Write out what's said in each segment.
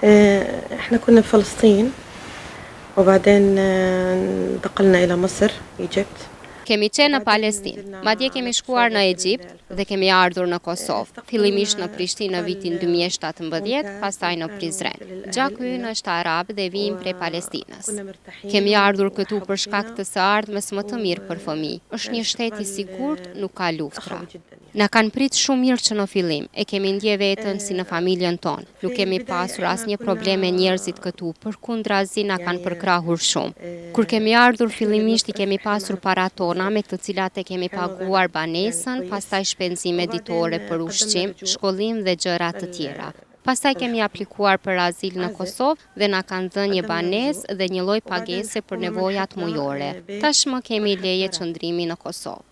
احنا كنا بفلسطين وبعدين انتقلنا إلى مصر Egypt. Kemi qenë në Palestinë, madje kemi shkuar në Egjipt dhe kemi ardhur në Kosovë, fillimisht në Prishtinë në vitin 2017, pastaj në Prizren. Gjaku ynë është arab dhe vijmë prej Palestinës. Kemi ardhur këtu për shkak të së ardhmes më të mirë për fëmijë. Është një shtet i sigurt, nuk ka luftra. Na kanë prit shumë mirë që në fillim, e kemi ndje veten si në familjen tonë. Nuk kemi pasur asnjë problem me njerëzit këtu, përkundrazi na kanë përkrahur shumë. Kur kemi ardhur fillimisht i kemi pasur paratë tona me të cilat e kemi paguar banesën, pastaj shpenzime ditore për ushqim, shkollim dhe gjëra të tjera. Pastaj kemi aplikuar për azil në Kosovë dhe na kanë dhënë një banesë dhe një lloj pagese për nevojat mujore. Tashmë kemi leje qëndrimi në Kosovë.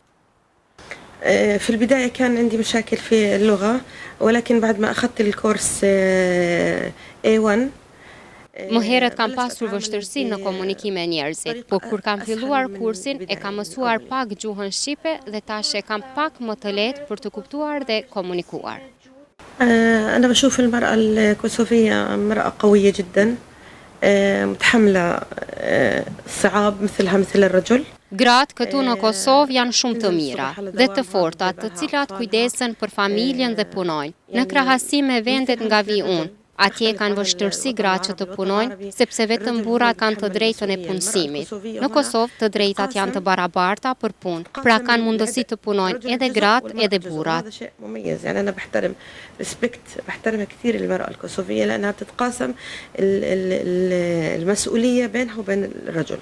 في البداية كان عندي مشاكل في اللغة ولكن بعد ما أخذت الكورس A1 Më herët kam pasur vështirësi në komunikim me njerëzit, por kur kam filluar kursin e kam mësuar pak gjuhën shqipe dhe tash e kam pak më të lehtë për të kuptuar dhe komunikuar. أنا بشوف المرأة الكوسوفية امرأة قوية جدا متحملة الصعاب مثلها مثل الرجل. Gratë këtu në Kosovë janë shumë të mira dhe të forta, të cilat kujdesen për familjen dhe punojnë. Në krahasim me vendet nga vij unë, atje kanë vështirësi gratë që të punojnë, sepse vetëm burrat kanë të drejtën e punësimit. Në Kosovë, të drejtat janë të barabarta për punë, pra kanë mundësi të punojnë edhe gratë edhe burrat. يعني أنا بحترم respect بحترم كثير المرأة الكوسوفية لأنها بتتقاسم المسؤولية بينها وبين الرجل.